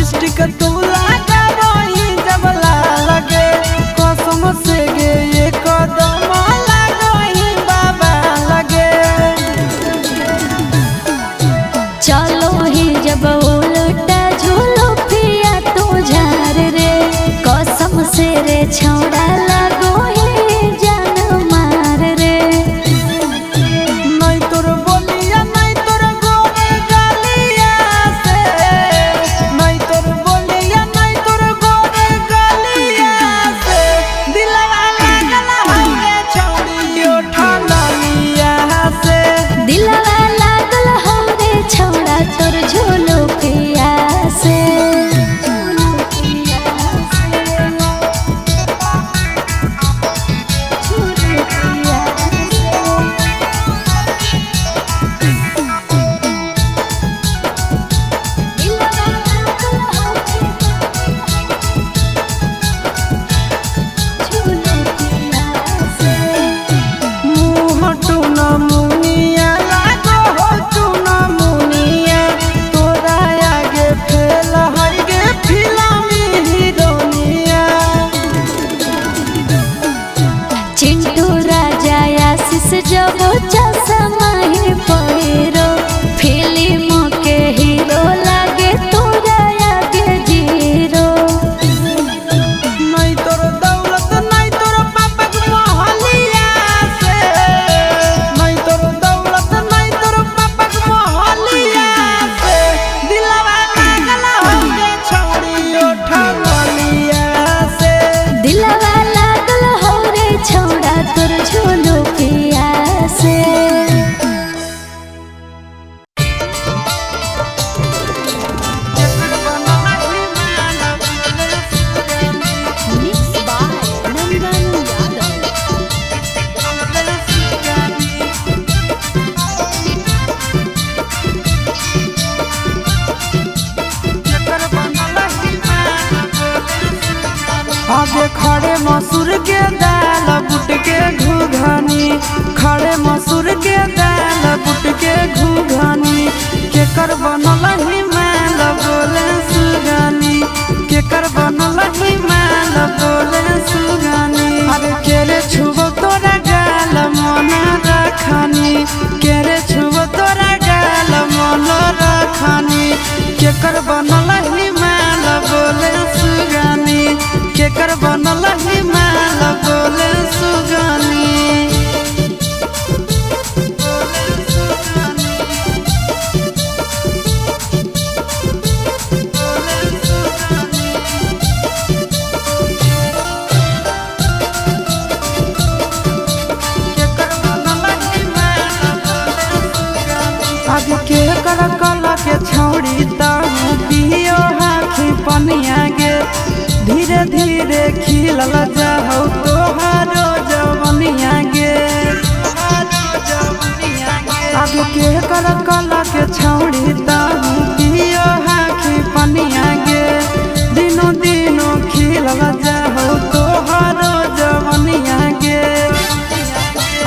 Lipstick तू लगावही जब लगे कसम से गे ये कदम लागही बाबा लगे। चलो ही जब उल्टा झूलो पिया तू झार रे कसम से रे छौड़ा लगो ही जान मार रे। नहीं तोर बोलिया नहीं तोर गोरे गालिया से नहीं तोर बोलिया नहीं तोर गोरे गालिया से दिलवा लागल हौरे छौड़ी ओठलिया से। दिलवा लागल हो रे छौड़ा तोर झूलो पिया से। मुँह टून मुनिया लागो हो चून मुनिया तोरा आगे फेल है गे फिल्मी हीरोनिया। चिंटू राजा आशीष जब चश्मा ही पहिरो फिल्म के हीरो लागे तोरा आगे जीरो। नहीं तोर दौलत नहीं तोर पापा के मोहलिया से नहीं तोर दौलत नहीं तोर पापा के मोहलिया से दिलवा लागल हौरे छौड़ी ओठलिया से। दिलवा लागल हो रे छौड़ा तोर झोलो पिया से। आगे खड़े मसूर के दाल बुट के घुघनी खड़े मसूर के दाल बुट के घुघनी केकर बनल ही माल बोले सुगानी केकर बनल ही माल बोले सुगानी। अरे केरे छुबो तोरा गाल मन रखनी केरे छुबो तोरा गाल मन रखनी केकर बनल ही माल बोले सुगानी केकर बनल ही माल बोले सुगानी। आगे के कर कल के छौड़ी ताऊ पियो हाथी पनिया गे धीरे धीरे खिलल जाहु तोहारो जवनिया गे। आगे के कर कल के छौड़ी ताऊ पियो हाथी पनिया गे दिनो दिनो खिलल जाहु तोहारो जवनिया गे।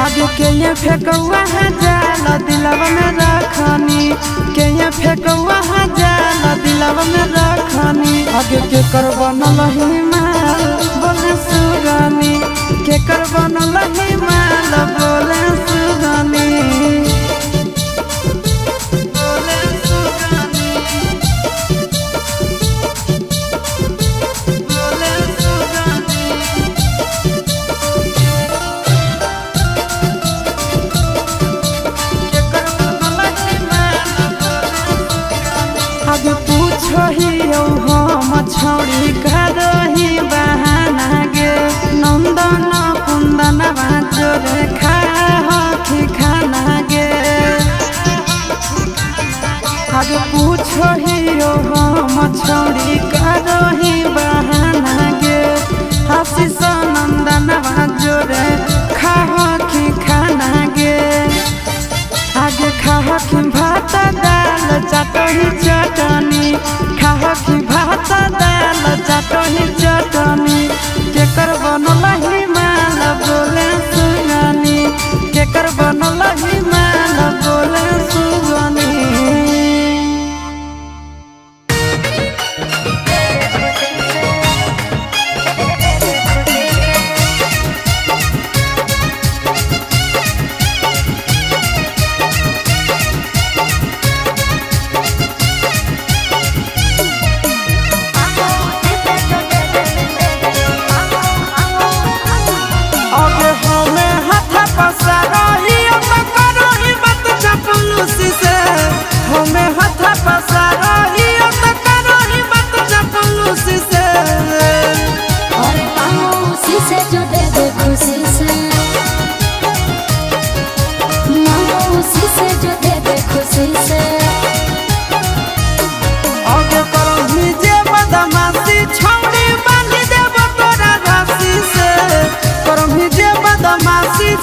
आगे के ये फेकौआ है जाल दिलवा में रखनी के ये फेकौआ है जाल दिलवा में रखनी। आगे के कर बनल ही माल बोले सुगानी के कर बनल ही माल बोले सुगानी। बोले सुगानी बोले सुगानी। आगे पूछो ही हम छौड़ी करही बहाना गे नंदन कुंदन जोरे खा खाना गे। आगे पूछो ही हम छौड़ी करही बहाना गे आशीष नंदन जोरे खा खाना गे। आगे खाहकी भात दाल चटनी चटनी खाहकी भात दाल चटनी चटनी केकर बनल ही माल बोले सुगानी केकर बनल ही माल बोले सुगानी।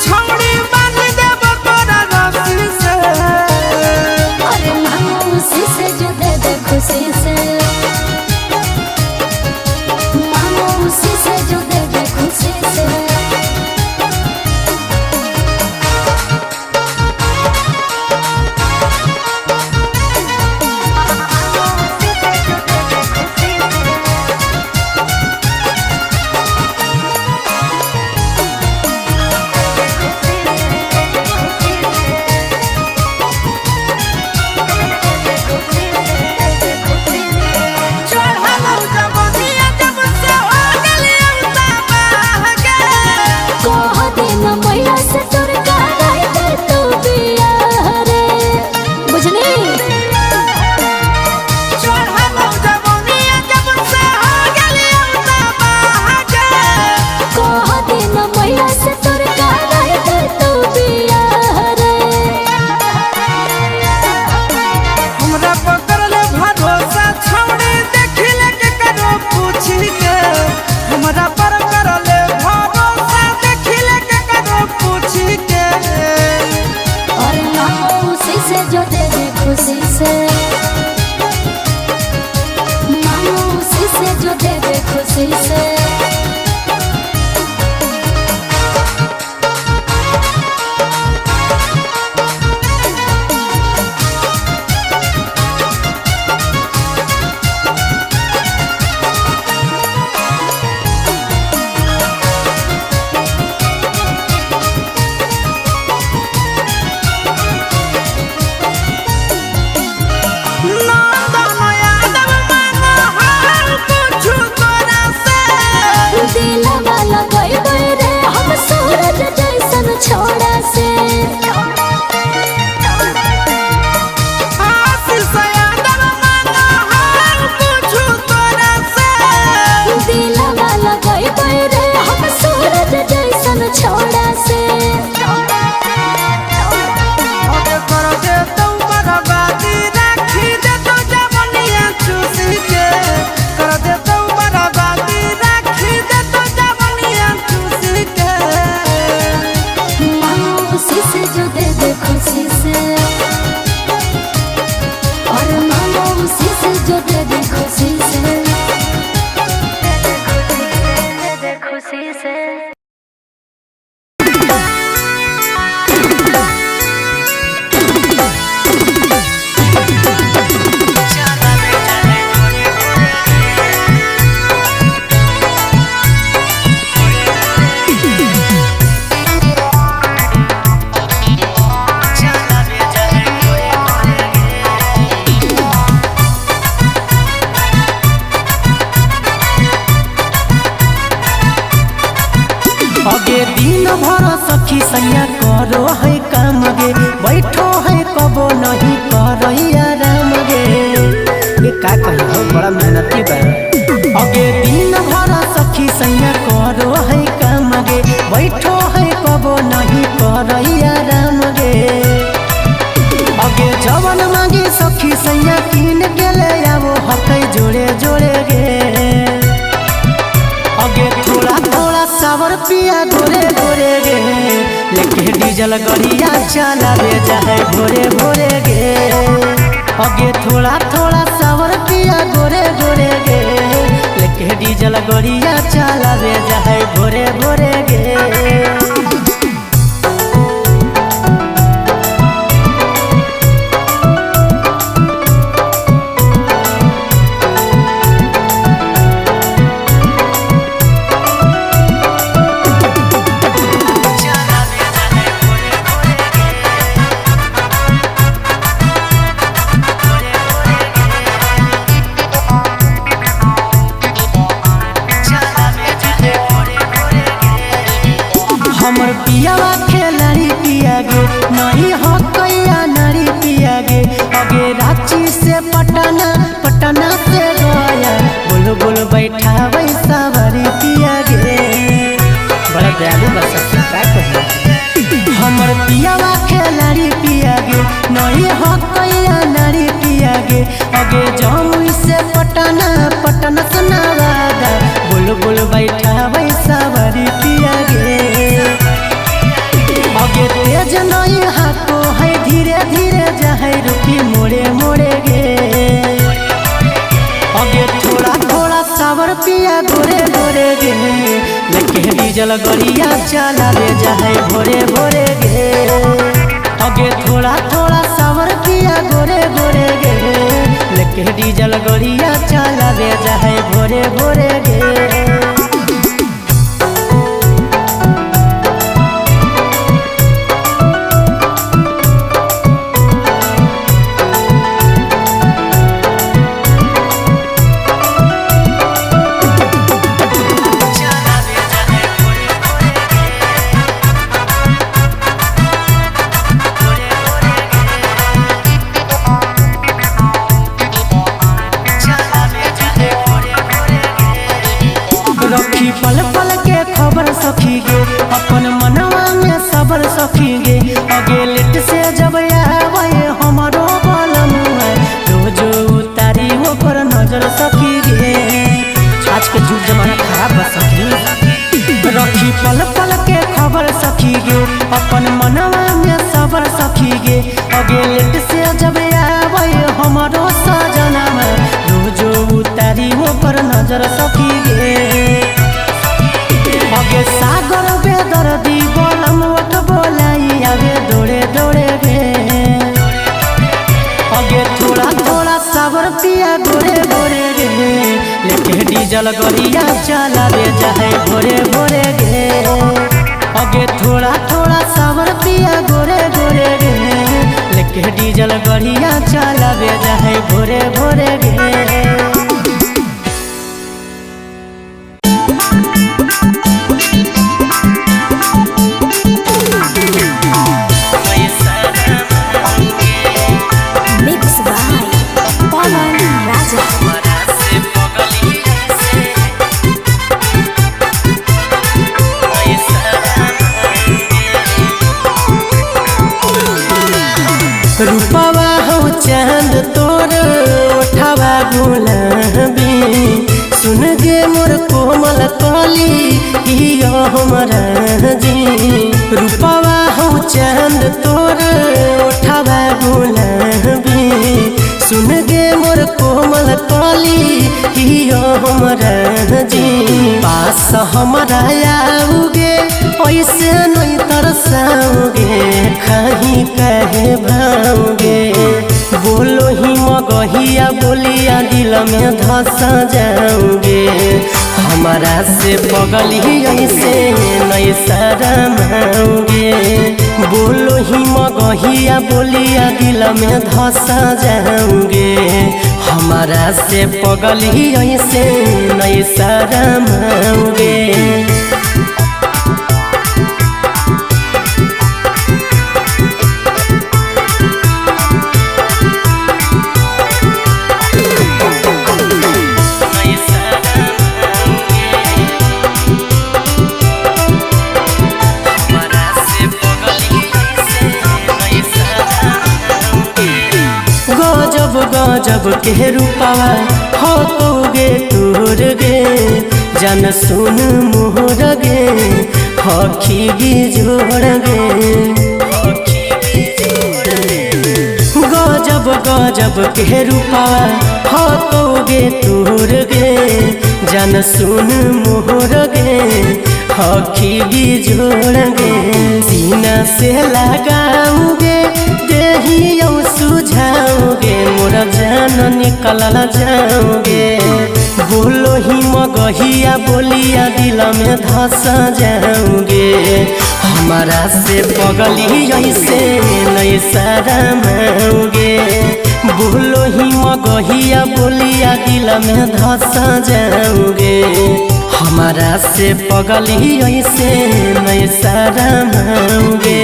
छौड़ी बांध देब तोरा रस्सी से। अरे मांगो उसी से जो दे दे खुशी से, मांगो उसी से जो दे दे खुशी से। चढ़लौ जवनिया जब से हो गेलियौ तबाह गे। कह देना मैया से तोर कराई दे तू बियाह रे, बुझली? चढ़लौ जवनिया जब से हो गेलियौ तबाह गे। कह देना मैया से तोर कराई दे तू बियाह रे। हमरा पकड़ले भरोसा छौड़ी देखिले के करो पूछी के। हमरा पर करले भरोसा देखिले के करो पूछी के। और मांगो उसी से जो दे दे खुशी से, मांगो उसी से जो दे दे खुशी से। नंदन यादव मांगो हाल पूछू तोरा से। दिलवा लगइबै रे हम सूरज जैसन छोड़ा से। आशीष यादव मांगो हाल पूछू तोरा से। दिलवा लगइबै रे हम सूरज जैसन छोड़ा से। अबे कर दे तू बर्बादी राखी दे तू जवनिया चूसी के। कर दे तू बर्बादी राखी दे तू जवनिया चूसी के। मांगो उसी से जो दे दे खुशी से, और मांगो उसी से जो दे दे खुशी से, दे दे खुशी से। अगे दिन भर सखी सैया करो है काम गे, बैठो है कबो नहीं करैया राम गे। ये का कही हो, बड़ा मेहनती बा। अगे दिन भर सखी सैया करो है काम गे, बैठो है कबो नहीं करैया राम गे। अगे जवन मांगी सखी सैया किन के ले आवो हकै जोड़े जोड़े गे। अगे थोड़ा थोड़ा सावर पिया गोरे गोरे गे, लेके डीजल गड़िया चलावे जाए भोरे भोरे गे। अगे थोड़ा थोड़ा सावर पिया गोरे गोरे गे, लेके डीजल गड़िया चलावे जाए भोरे भोरे गे। हमर पियावा खेलाड़ी पिया गे, नहीं हो कैया नारी पिया गे। अगे रांची से पटना, पटना से गया, बोल बोल बैठा सवारी पिया गे। बड़ा दयालु बा सखी, का कही। हमर पियावा खेलाड़ी पिया गे, नहीं हो कैया नारी पिया गे। अगे जमुई से पटना, पटना से नवादा, बोल बोल बैठा सवारी पिया गे। डीजल गड़िया चलावे जाए भोरे भोरे गे। अगे थोड़ा थोड़ा सावर पिया गोरे गोरे गे, लेके डीजल गड़िया चलावे जाए भोरे भोरे गे। रखी पल पल के खबर सखी गे, अपन मनवा में सबर सखी गे। अगे लेट से जब आवे हमारो बलमुआ, रोज उतारी ओकर नजर सखी गे। आज के जुग जमाना खराब बा सखी। रखी पल पल के खबर सखी गे, अपन मनवा में सबर सखी गे। अगे लेट से जब आवे हमारो सजनवा, रोज उतारी ओकर नजर सखी गे। अगे सागर बेदर्दी बलमुआ बोलाई आवे दौड़े दौड़े गे। अगे थोड़ा थोड़ा सावर पिया गोरे गोरे गे, लेके डीजल गड़िया चलावे जाए भोरे भोरे गे। अगे थोड़ा थोड़ा सावर पिया गोरे गोरे गे, लेके डीजल गड़िया चलावे जाए भोरे भोरे गे। Mix by Pawan Raja. रूपवा हो चांद तोर ओठवा गुलाबी, सुन गे मोर कोमल कली हियो हमरा जी। रूपवा हो चांद तोर ओठवा गुलाबी, सुन गे मोर कोमल कली हियो हमरा जी। पास हमरा आओगे ऐसे नहीं तरसाओगे, खाही कहे भाओगे। बोलो ही मगहिया बोलिया दिल में धसा जाओगे, हमारा से पगली ऐसे नहीं शरमाओगे। बोलो ही मगहिया बोलिया दिल में धसा जाओगे, हमारा से पगली ऐसे नहीं शरमाओगे। गजब गजब के रूपावा हो गे तोर गे, जन सुन मोहर गे हखी जोड़ गे। गजब गजब के रूपावा हो गे तोर गे, जन सुन मोहर गे हखी जोड़ गे। सीना से लगाऊगे देहियो सुझाओगे, मोर जान निकल जाओगे। बोलो ही मगहिया बोलिया दिल में धसा जाओगे, हमारा से पगली ऐसे नहीं शरमाओगे। बोलो ही मगहिया बोलिया दिल में धसा जाओगे, हमारा से पगली ऐसे नहीं शरमाओगे।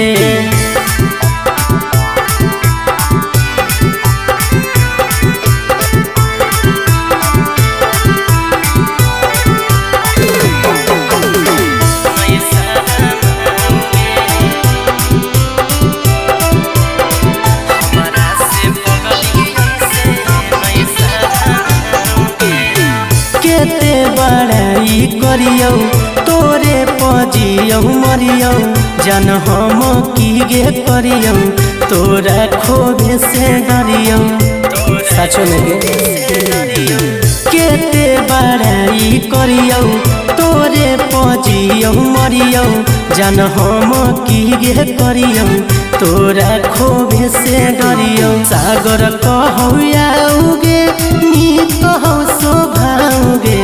केते बड़ाई करियौ तोरे पजियौ मरियौ, जन हम की गे करियौ तोरा खोबे से डरियौ। सचो में गे केते बड़ाई करियौ, तोरे पजियौ मरियौ, जान हम की गे करियौ, तोरा खोबे से डरियौ। सागर कहौ आउगे, नीक कहौ शोभाउगे,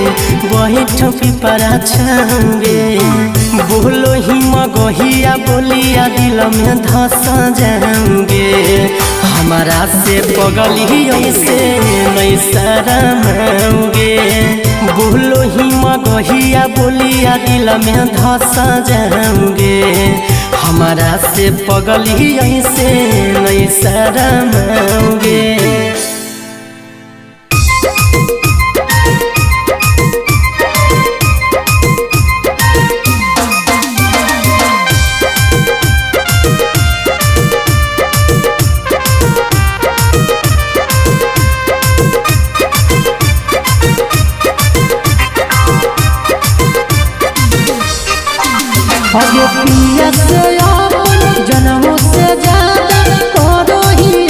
बैठ पिपरा छाउगे। बोलो ही मगहिया बोलिया दिल में धस जाऊंगे, हमारा से पगली से नहीं शरमाऊंगे। बोलो ही मगहिया बोलिया दिल में धस जाऊंगे, हमारा से पगली से नहीं शरमाऊंगे। अगे पिया से अपन जनमों से ज्यादा करो ही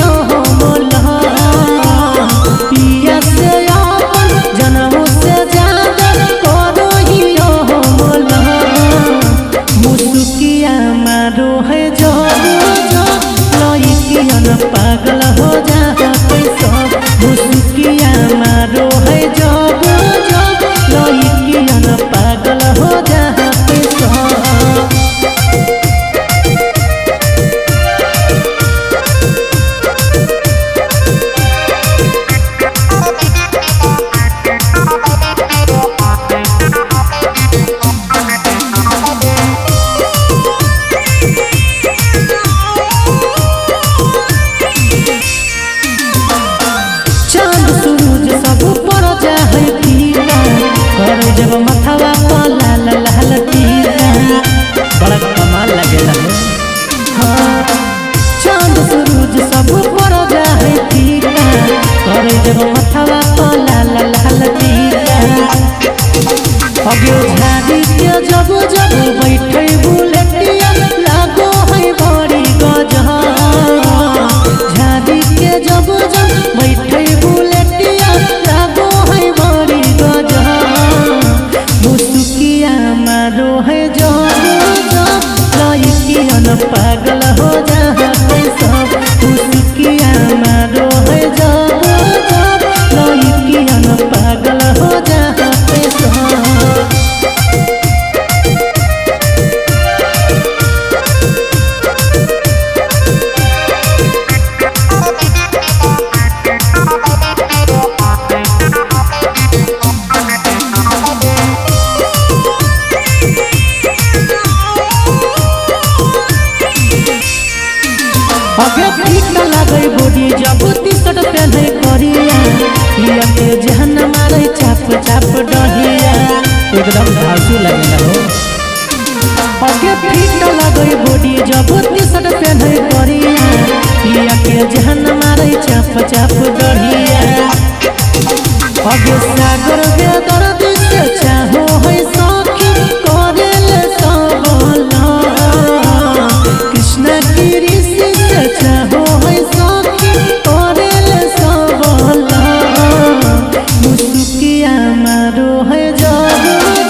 मोला, पिया से अपन जनमों से ज्यादा करो ही मोला। मुसुकिया मारो है जो जो लइकियन पागल हो जा पैसा, मुसुकिया मारो है जो जो लइकियन पागल हो जा पैसा। चांद सूरज सब पर जाए पीला, कर जब मथवा पर लाल लाल टीका, बड़ा कमाल लगेला है। हाँ, चांद सूरज सब पर जाए पीला, कर जब मथवा पर लाल लाल टीका। अगे झाड़ी के जब जब बैठे बुलेटिया लागो है बड़ी गजब, झाड़ी के जब जब बैठे बुलेटिया लागो है बड़ी गजब। मुसुकिया मारो है जब जब लइकियन पागल हो जा सब, मुसुकिया मारो है जब जब लइकियन पागल हो जा सब। अगे ठीक लागै बोडी जब टी-शर्ट पहने करिया, पिया के जहन मारे चाप चाप डहिया, एकदम धांसू लगेला हो। अगे ठीक लागै बोडी जब टी-शर्ट पहने करिया, पिया के जहन मारे चाप चाप डहिया। अगे सागर बेदर्द से चाहो है सखी करेले सबला, कृष्ण गिरी से चाहो है सखी करेले सबला। मुसुकिया मारो है जब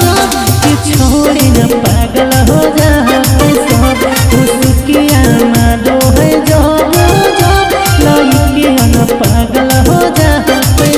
जब कि छोड़ी न पागल हो जा सब, मुसुकिया मारो है जब जब लइकियन पागल हो जा सब।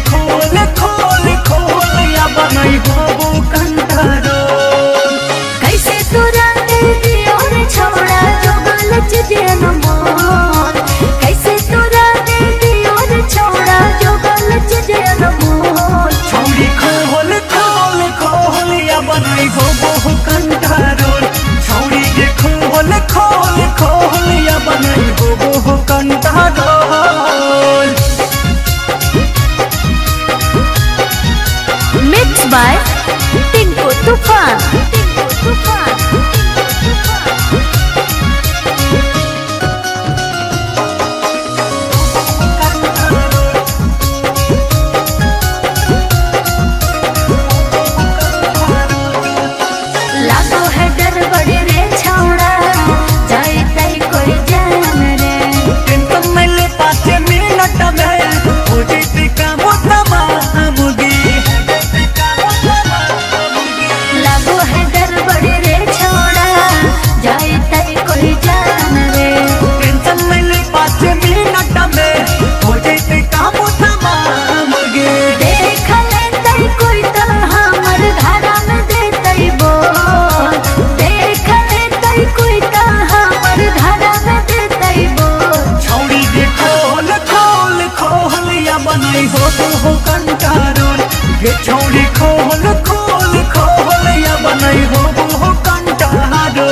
खोल खोल खोल या बनई होबो कंट्रोल। कैसे तोरा दे दियो रे छोड़ा जो गलत जेन मोर, कैसे तोरा दे दियो रे छोड़ा जो गलत जेन मोर। छौड़ी खोल खोल खोल या बनई होबो कंट्रोल। छौड़ी के खोल खोल खोल या बनई होबो control. Mix by Tinku Toofan. Tinku Toofan. Tinku Toofan. लागो है डर बड़ी रे छौड़ा, जाए तई कोई जान रे। टेंशन नहीं ले 5 मिनट में हो जैते काम तमाम गे। लागो है डर बड़ी रे छौड़ा, जाए तई कोई जान रे। टेंशन नहीं ले 5 मिनट में हो जैते काम तमाम गे। देख ले तई कोई तो हमर धारा में दे तई बोल, देख ले तई कोई तो हमर धारा में दे तई बोल। छौड़ी के खोल खोल खोल या बनई हो तो हो कंट्रोल। गे छौड़ी खोल खोल खोल या बनई हो तो हो कंट्रोल।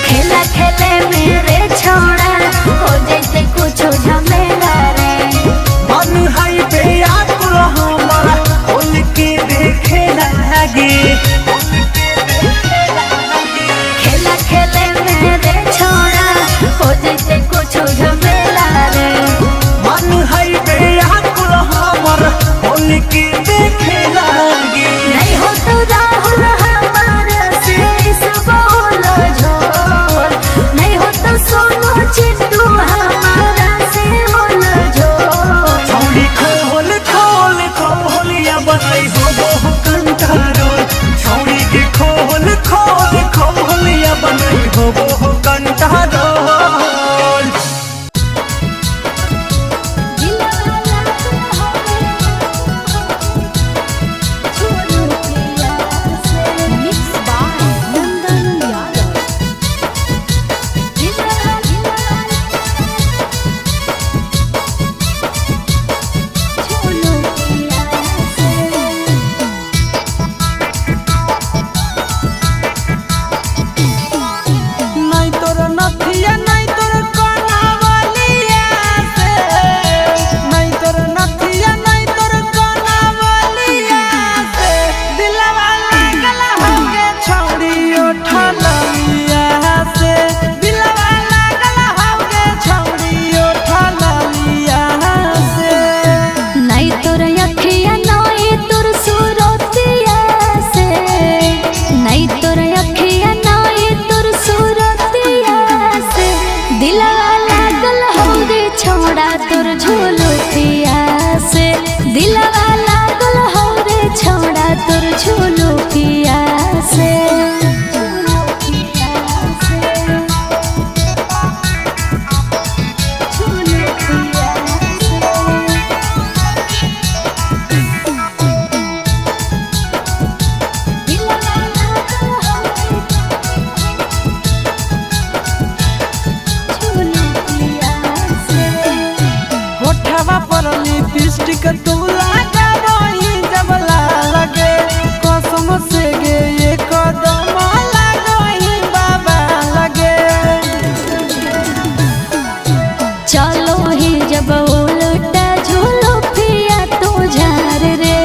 खेला खेले मेरे छोड़ा, हो जैसे कुछ झमेला रे। मन है बेआकुल हमारा खोल के देखे लागे। खेला खेले मेरे छोड़ा, हो जैसे कुछ झमेला रे। मन है बेआकुल हमारा खोल के देखे लागे। नहीं हो तो राहुल हमारा से इस बोल झोल, नहीं हो तो सोनू चिंटू हमारा से बोल झोल। छौड़ी खोल खोल खोल या बनई हो कंट्रोल। छौड़ी के खोल खोल खोल या बनई हो कंट्रोल। मिक्स बाय नंदन यादव। नहीं तोर नथिया नहीं तोर कनावलिया से, नहीं तोर नथिया नहीं तोर कनावलिया से, दिलवा लागल होगे छौड़ी उठलिया से, दिलवा लागल होगे छौड़ी उठलिया से। नहीं तोर अखिया नहीं तोर सुरतिया से, नहीं तोर अखिया नहीं तोर सुरतिया से, दिलवा लागल हो रे छोड़ा तोर झुलुतिया से, दिलवा लागल हो रे छोड़ा तोर झुलुतिया से। होठवा पर लिपस्टिक तू लगावही जब लगे, कसम से गे ये कदम लगही बाबा लगे। चलो ही जब उल्टा झूलो पिया तू झार रे,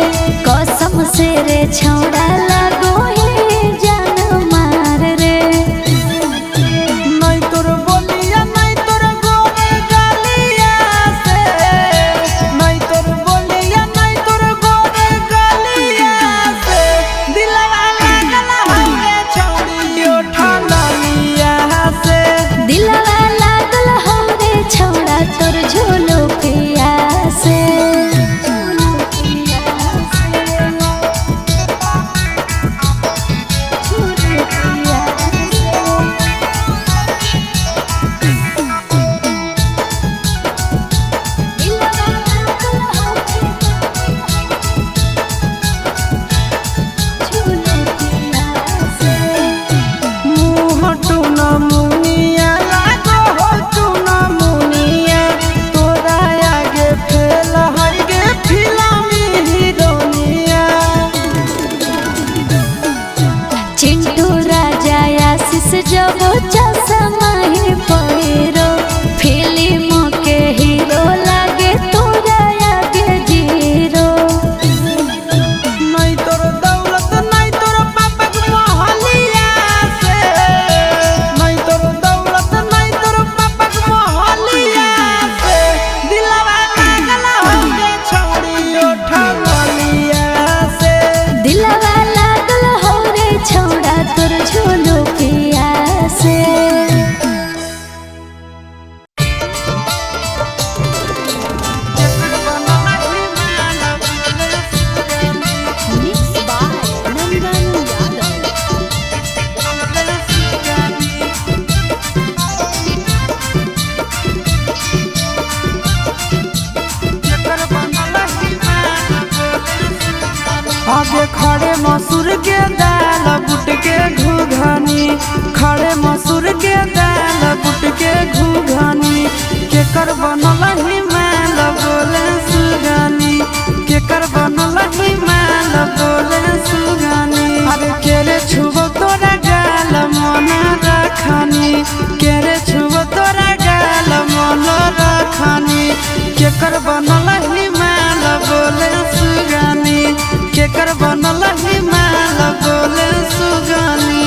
कसम से रे छौड़ा लगो ही जान मार रे। नहीं तोर बोलिया नहीं तोर गोरे गालिया से, नहीं तोर बोलिया नहीं तोर गोरे गालिया जब चश्मा ही पहिरो, फिल्म के हीरो लागे तोरा आगे जीरो। नहीं तोर दौलत नहीं तोर पापा के मोहलिया से, नहीं तोर दौलत नहीं तोर पापा के मोहलिया से, दिलवा लागल हो गे छौड़ी ओठलिया से। दिलवा लागल हो रे छौड़ा तोर झोलो पिया से। आगे खड़े मसूर के दाल बुट के घुघनी, खड़े मसूर के दाल बुट के घुघनी, केकर बनल ही माल बोले सुगानी, केकर बनल ही माल बोले सुगानी। अरे केरे छुबो तोरा गाल मन रखनी, केरे छुबो तोरा गाल मन रखनी, केकर बनल ही माल बोले सुगानी, केकर बनल ही माल बोले सुगानी।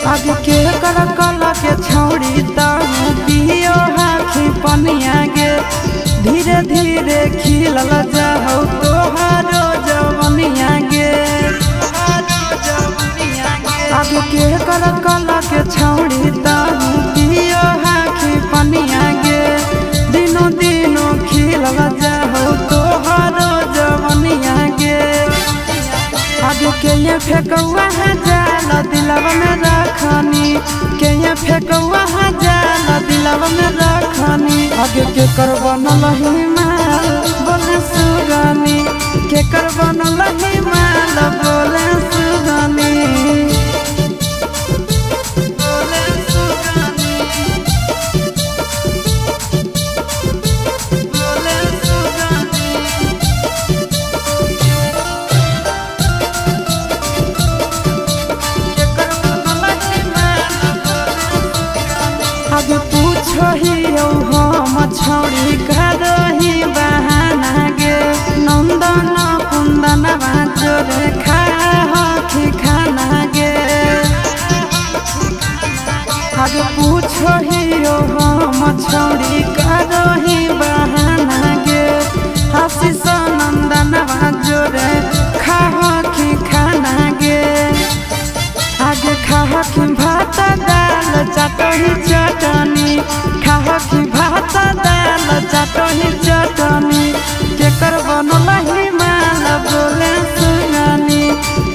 आगे के कर कला के छौड़ी ताऊ पियो हाथी पनिया गे, धीरे धीरे खिलल जाहु तोहारो जवनिया गे। आगे के कर कला के छौड़ी ताऊ पियो हाथी पनिया गे, दिनो दिनो खिलल जाहु तोहारो जवनिया गे। आगे के ये फेकौआ है जाल दिलवा में रखनी, के ये फेकौआ है जाल दिलवा में रखनी, आगे के कर बनल ही माल बोले सुगानी, के कर बनल ही माल बोले सुगानी। बोले सुगानी, बोले सुगानी। आगे पूछो ही हम छौड़ी करही बहाना गे, नंदन कुंदन जोरे खा हखी खाना गे। आगे पूछो ही हम छौड़ी करही बहाना गे, आशीष नंदन जोरे खा हखी खाना गे। आगे खाहकी भात दाल चटनी चटनी, खाहकी भात दाल चटनी चटनी, केकर बनल ही माल बोले सुगानी,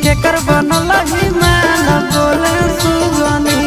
केकर बनल ही माल बोले सुगानी।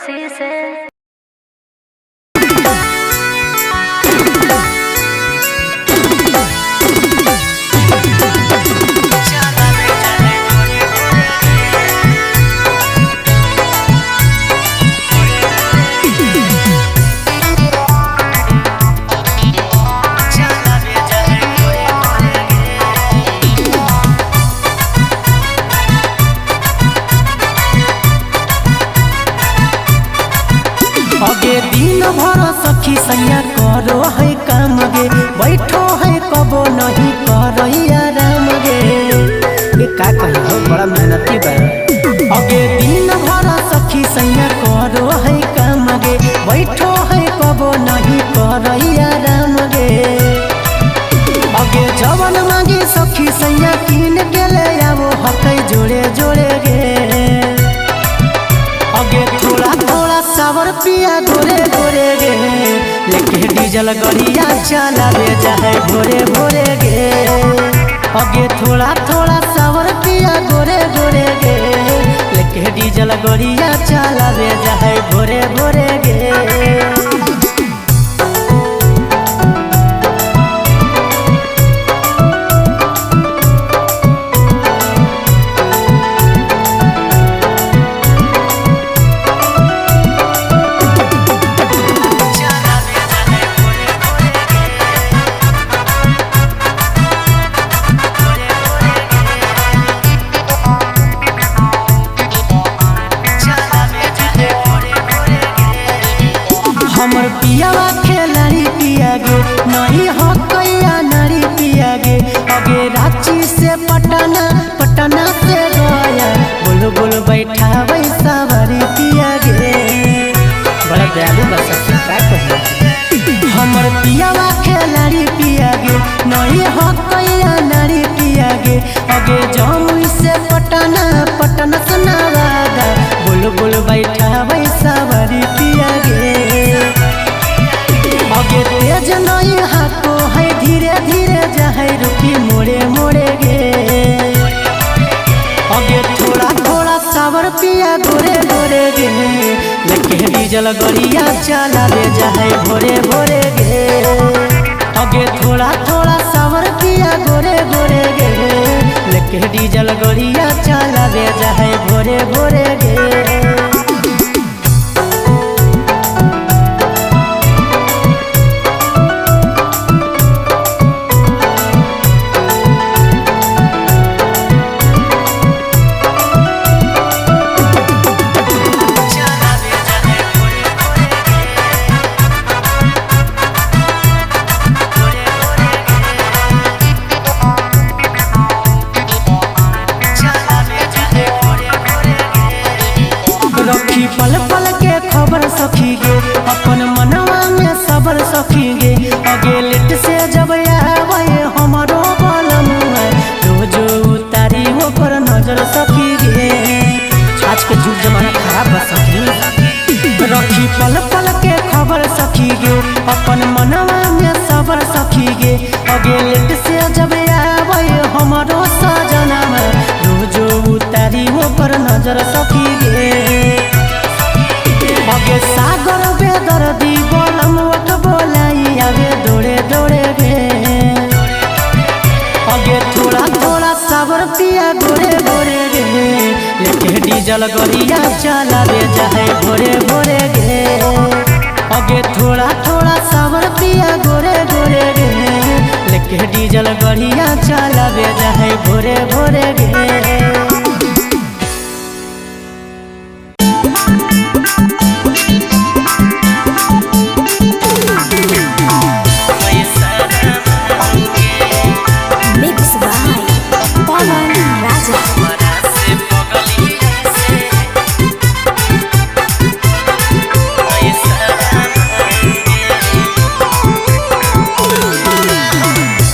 खुशी से। अगे दिन भर सखी सैया करो है काम गे, बैठो है कबो नहीं करई आराम गे। ये का कही हो, बड़ा मेहनती बा। अगे दिन भर सखी सैया करो है काम गे, बैठो है कबो नहीं करई आराम गे। अगे जवन मांगी सखी सैया किन के ले आवो हकै जोड़े जोड़े गे। अगे थोड़ा थोड़ा सावर पिया गोरे गोरे गे, लेके डीजल गड़िया चलावे जाए भोरे भोरे गे। अगे थोड़ा थोड़ा सावर पिया गोरे गोरे गे, लेके डीजल गड़िया चलावे जाए भोरे भोरे गे। हमर पियावा खेलाड़ी पिया गे, नहीं हो कैया नारी पिया गे। अगे रांची से पटना, पटना से गया, बोलो बोलो बैठा सवारी पिया गे। बड़ा दयालु बा सखी, का कही। हमर पियावा खेलाड़ी पिया गे, नहीं हो कैया नारी पिया गे। अगे जमुई से पटना, पटना से नवादा, बोलो बोलो बैठा सवारी पिया गे। अगे तेज नहीं हाको है, धीरे धीरे जाए रुकी मोड़े मोड़े गे। अगे थोड़ा थोड़ा सावर पिया गोरे गोरे गे, लेके डीजल गड़िया चलावे जाए भोरे भोरे गे। अगे थोड़ा थोड़ा सावर पिया गोरे गोरे गे, लेके डीजल गड़िया चलावे जाए भोरे भोरे गे। रखी पल पल के खबर सखी गे, अपन मनवा में सबर सखी गे। अगे लेट से जब आवे हमरो बलमुआ, रोज उतारी ओकर नजर सखी गे। आज के जुग जमाना खराब बा सखी। रखी पल पल के खबर सखी गे, अपन मनवा में सबर सखी गे। अगे लेट से जब आवे हमरो सजनवा, रोज उतारी ओकर नजर सखी गे। अगे सागर बेदर्दी बोलम वट बोलाई आवे दौड़े दौड़े गे। अगे थोड़ा थोड़ा सावर पिया गोरे गोरे गे, लेके डीजल गड़िया चलावे जाए भोरे भोरे गे। अगे थोड़ा थोड़ा सावर पिया गोरे गोरे गे, लेके डीजल गड़िया चलावे जाए भोरे भोरे गे। Mix by Pawan Raja.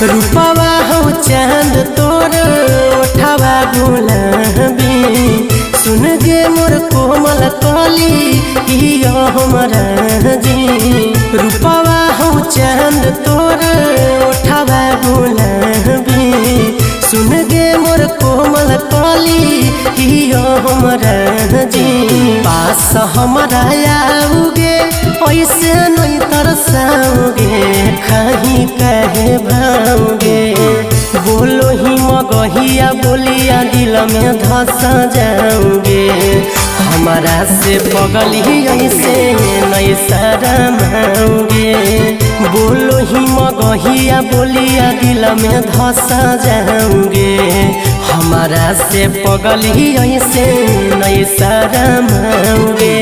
रूपवा हो चांद तोर ओठवा गुलाबी, सुन गे मोर कोमल कली हियो हमरा जी। रूपवा हो चांद तोर ओठवा गुलाबी, सुन गे मोर कोमल कली हियो हमरा जी। पास हमरा आओगे ऐसे नहीं तरसाओगे, खाही कहे भाओगे। बोलो ही मगहिया बोलिया दिल में धस जाओगे, हमारा से पगली ऐसे नहीं शरमाओगे। बोलो ही मगहिया बोलिया दिल में धस जाओगे, हमारा से पगली ऐसे नहीं शरमाओगे।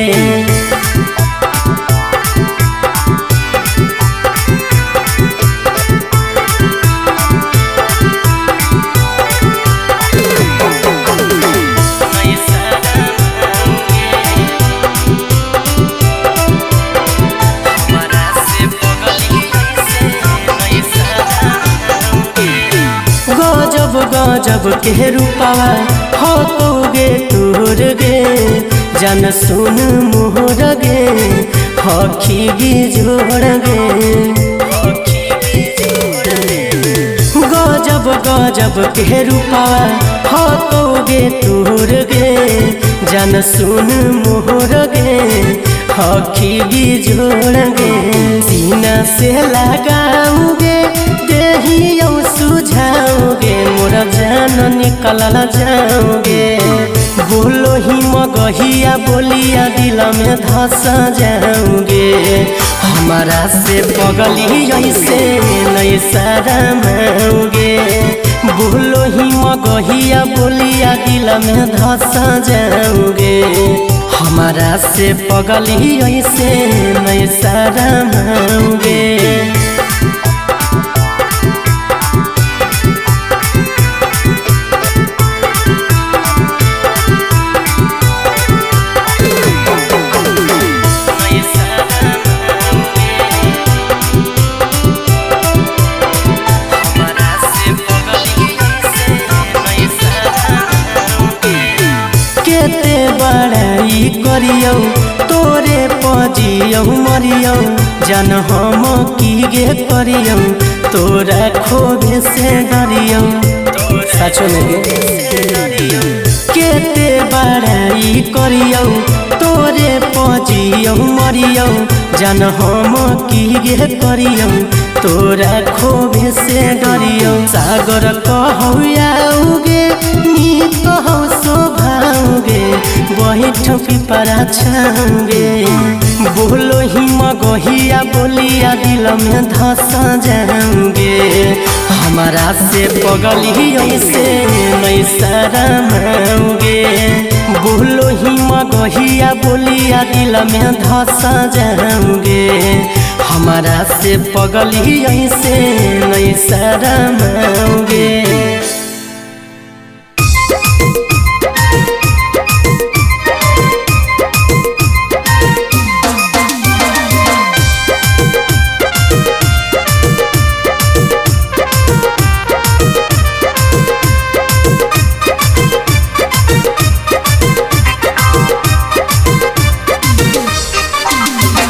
गजब गजब के रूपावा हो गे तोर गे, जन सुन मोहर गे हखी जोड़ गे। गजब गजब के रूपावा हो गे तोर गे, जन सुन मोहर गे हखी जोड़ गे। सीना से लगाऊगे देहियो सुझाओगे, मोर जान निकल जाओगे। बोलो ही मगहिया बोलिया दिल में धस जाओगे, हमारा से पगली ऐसे नहीं शरमाओगे। बोलो ही मगहिया बोलिया दिल में धस जाओगे, हमारा से पगली ऐसे नहीं शरमाओगे। केते बड़ाई करियौ तोरे पजियौ मरियौ, जन हम की गे करियौ तोरा खोबे से डरियौ। साचो में गे केते बड़ाई करियौ तोरे पजियौ मरियौ, जन हम की गे करियौ तोरा खोबे से डरियौ। सागर कहौ आओगे नी कहौ शोभाओगे, बैठ पिपरा छाओगे। बोलो ही मगहिया बोलिया दिल में धस जाओगे, हमारा से पगली ऐसे नहीं शरमाओगे। बोलो ही मगहिया बोलिया दिल में धस जाओगे, हमारा से पगली ऐसे नहीं शरमाओगे।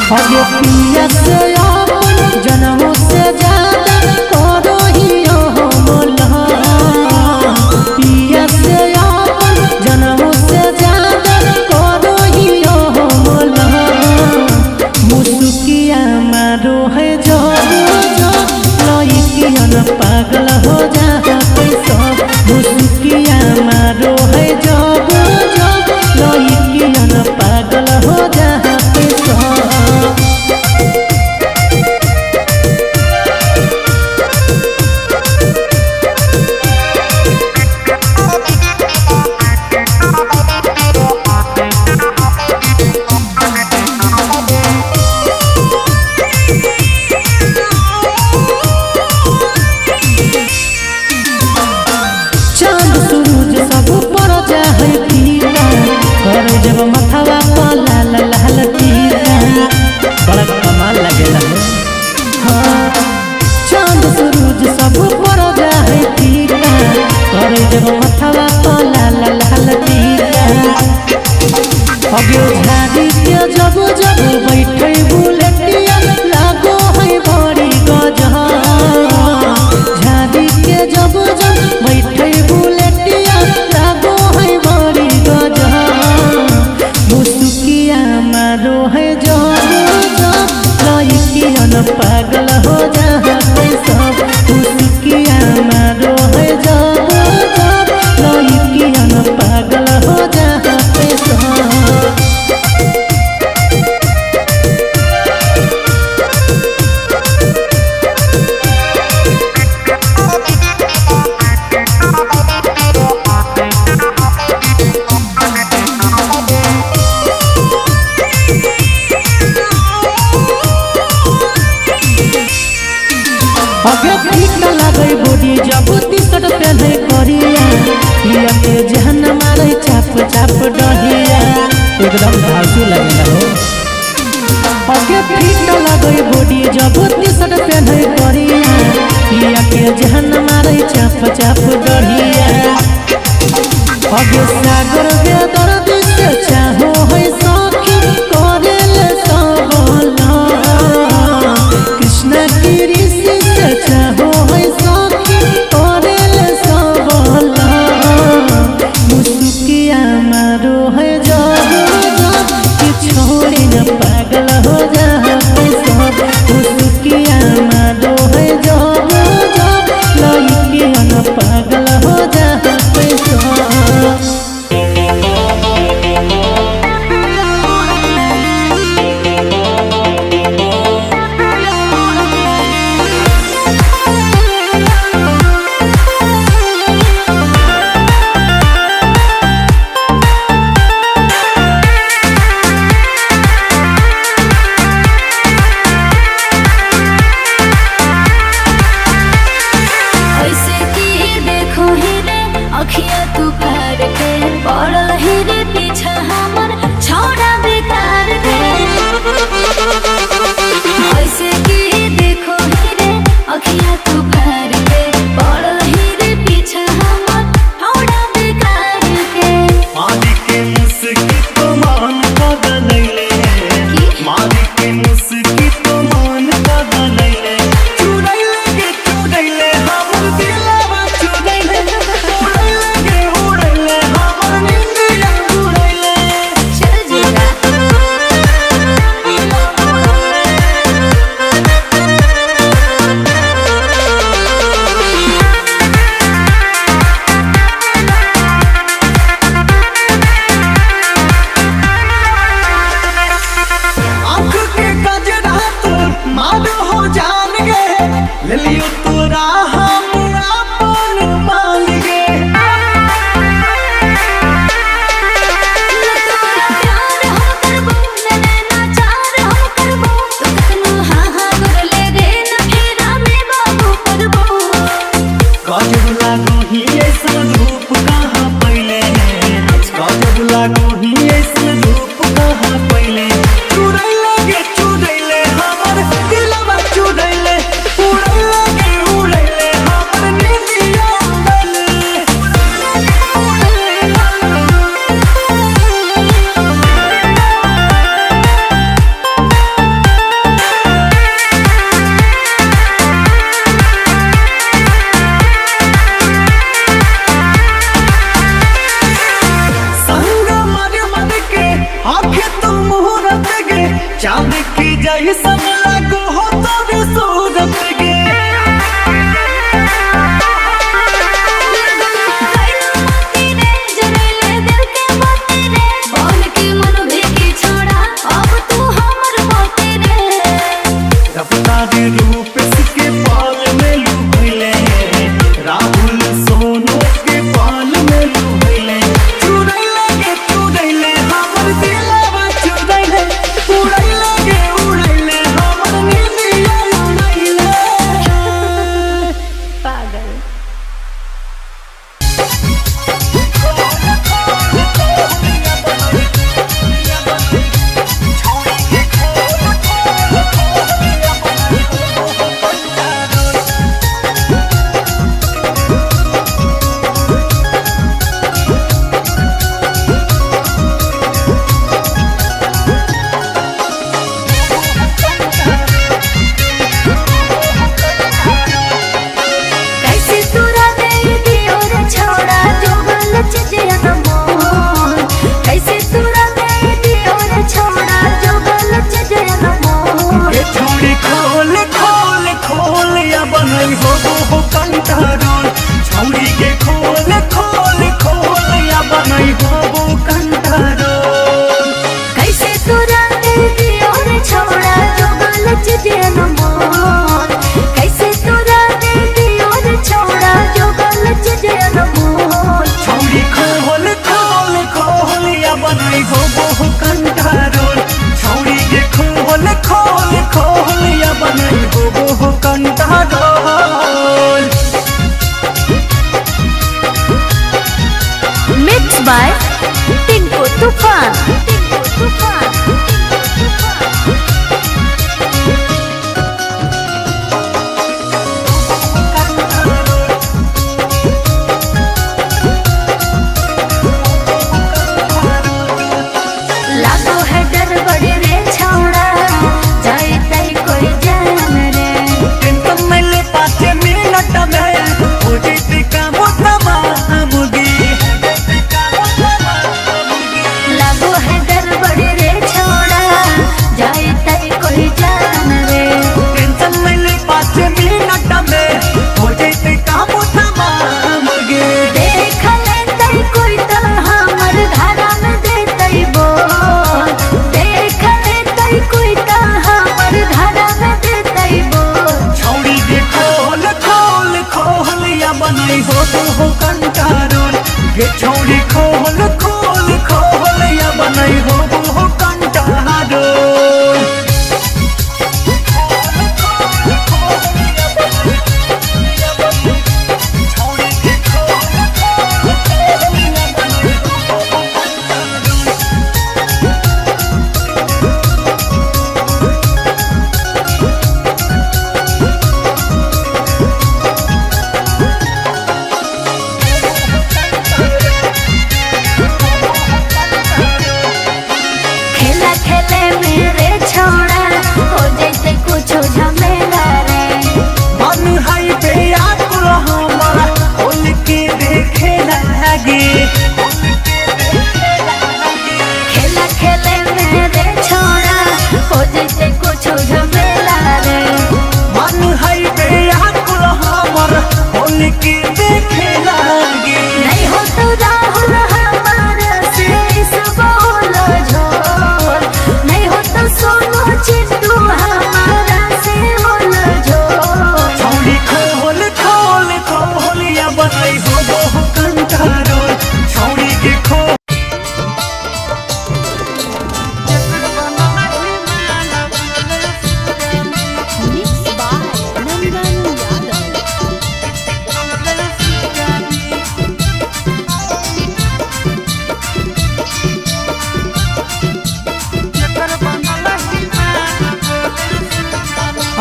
अगे पिया से अपन जनमों से ज्यादा करो ही मोला, पिया से अपन जनमों से ज्यादा करो ही मोला। मुसुकिया मारो है जो जो लइकियन पागल हो जा पैसा। मुसुकिया मारो है जो जो लइकियन पागल हो जा पैसा। जब मथवा पर लाल लाल टीका बड़ा कमाल लगेला है। हाँ, चांद सूरज सब पर जाए टीका करे जब मथवा पर लाल लाल टीका। अगे झाड़ी के जब जब बैठे बुलेटिया लागो है बड़ी गजब। झाड़ी के जब जब बैठे है जब जब लइकियन पागल हो जा है सब। मुस्किया मारो है जब जब लइकियन पागल हो जा है सब। अगे ठीक न लागै बोडी जब टी शर्ट पहने करिया, पिया के जहन मारे चाप चाप डहिया, एकदम धांसू लगेला हो। अगे ठीक न लागै बोडी जब टी शर्ट पहने करिया, पिया के जहन मारे चाप चाप डहिया। अगे सागर बेदर्द से चाहो है सखी करेले सबला, कृष्ण की ऋषि से चाहो है सखी करेले सबला। मुसुकिया मारो है जब जब कि छोड़ी न पागल हो जा है सब। मुसुकिया मारो है जब जब लइकिया न पागल हो जा है सब। ऐसे की देखो ही रे अखिया तू पार के, पड़ल ही रे पीछा हमर छोड़ा बेकार के। ऐसे की देखो ही रे अखिया तू पार के, पड़ल ही रे पीछा हमर छोड़ा बेकार के। मारी के मुस्की तो मान बदलैले, मारी के मुस्की तो मान बदलैले। चुरैले गे चुरैले हमर दिलवा चुरैले, उड़ैले गे उड़ैले हमर निंदिया उड़ैले। चल जीरा आँख के कजरा तोर मार हो जान गे, ले लियो तोरा हम अपन मान गे। प्यार हम करबो नैना चार हम करबो, तो कखनो हाँ हाँ करले रे न फेरा में बाबू करबो। गजब लागो ही ऐसन धूप कहाँ पैले, गजब लागो ही ऐसन धूप कहाँ पैले। चुरैले गे चुरैले हमर दिलवा चुरैले, उड़ैले गे उड़ैले हमर निंदिया उड़ैले। संग मर मर के आँख तू मुहूर्त गे, चांद की जैसन लागो हो तोरे सूरत गे। मोती रे जरले दिल के मोती रे, बोल के मन भी छोड़ा अब तू हमर मोती रे। रफ्तार रूप के पाल में लुभले, राहुल सोनू के पाल में लुभले। चुरैले गे चुरैले हमर दिलवा चुरैले, उड़ैले गे उड़ैले हमर नींद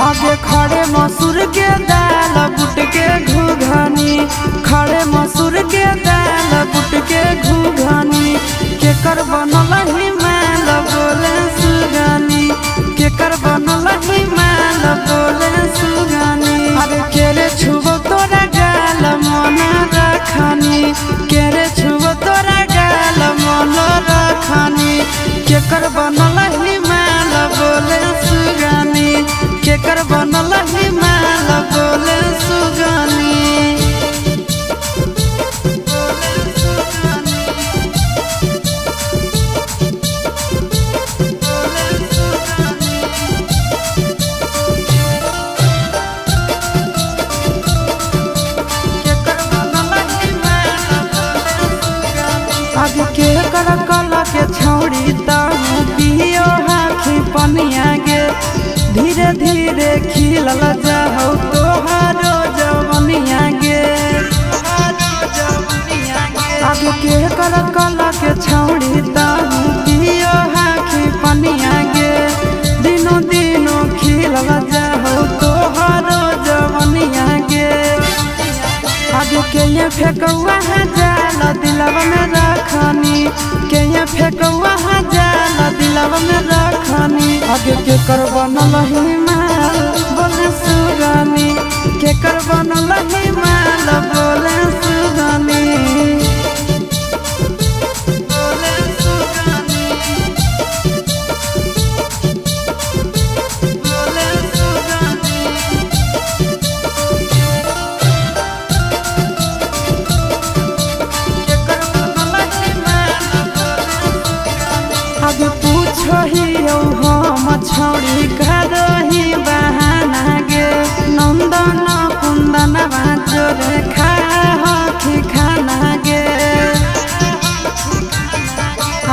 आगे खड़े मसूर के दाल बुट के घुघनी, खड़े मसूर के दाल बुट के घुघनी, केकर बनल ही माल बोले सुगनी, केकर बनल ही माल बोले सुगनी। अरे केरे छुबो तोरा गाल मन रखनी, केरे छुबो तोरा गाल मन रखनी, केकर बनल ही माल बोले सुगनी, केकर बनल ही माल बोले सुगनी। आगे के कर कला के छौड़ी ताऊ पियो हाथी पनिया गे, धीरे धीरे खिलल जाहु तोहारो जवनिया गे। आगे के कर कला के छौड़ी ताऊ पियो हाथी पनिया गे, दिनो दिनो खिलल जाहु तोहारो जवनिया गे। आगे के ये फेकौआ जाल दिलवा में रखनी, के ये फेकौआ जाल दिलवा में रखनी, आगे के कर बनल ही माल बोले सुगनी, के कर बनल ही माल बोले सुगनी। बोले सुगनी, बोले सुगनी। आगे पूछो ही हम छौड़ी करही बहाना गे, नंदन कुंदन जोरे खा हखी खाना गे।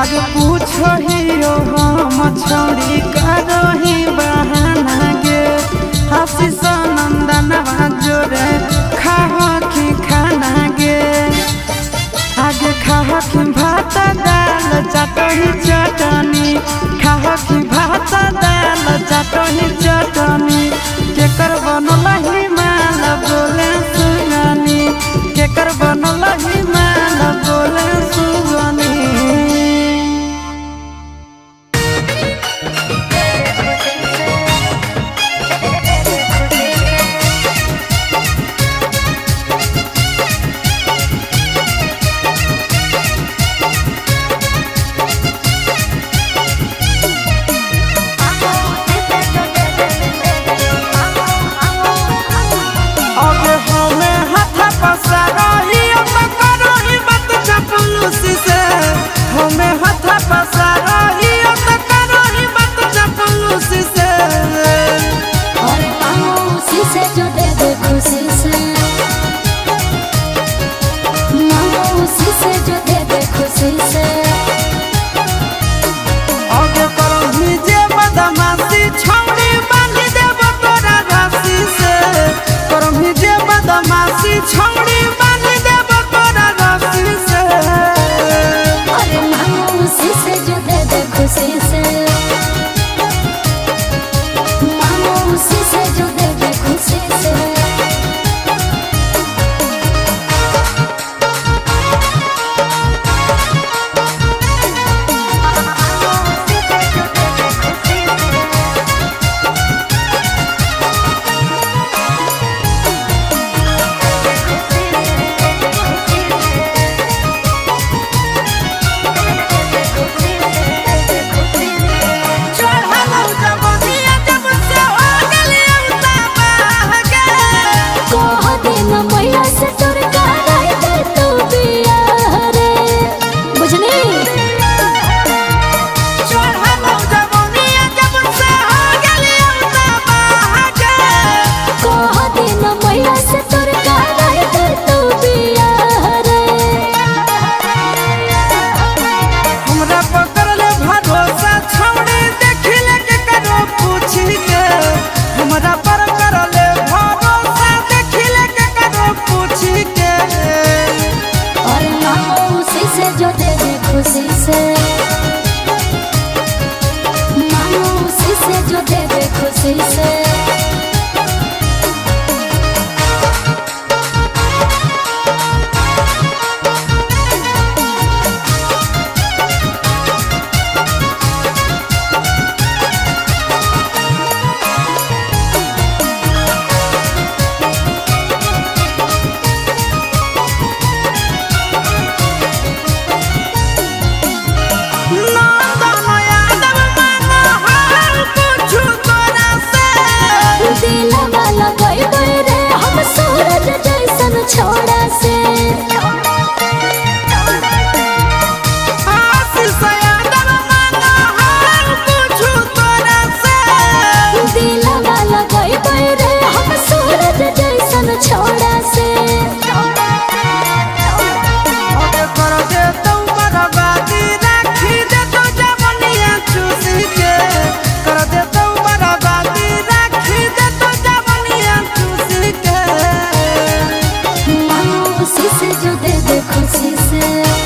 आगे पूछो ही हम छौड़ी करही बहाना गे, आशीष नंदन जोरे खा हखी खाना गे। आगे खाहकी भात दाल चटनी चटनी, खाहकी भात दाल चटनी चटनी, केकर बनल ही माल बोले सुगनी, केकर बनल ही माल बोले सुगनी। छौड़ी बांध देब तोरा रस्सी से, अरे मांगो उसी से जो दे दे खुशी से, मांगो उसी से जो दे दे खुशी से। खुशी से, मानो उसी से जो दे दे खुशी से। दे खुशी से।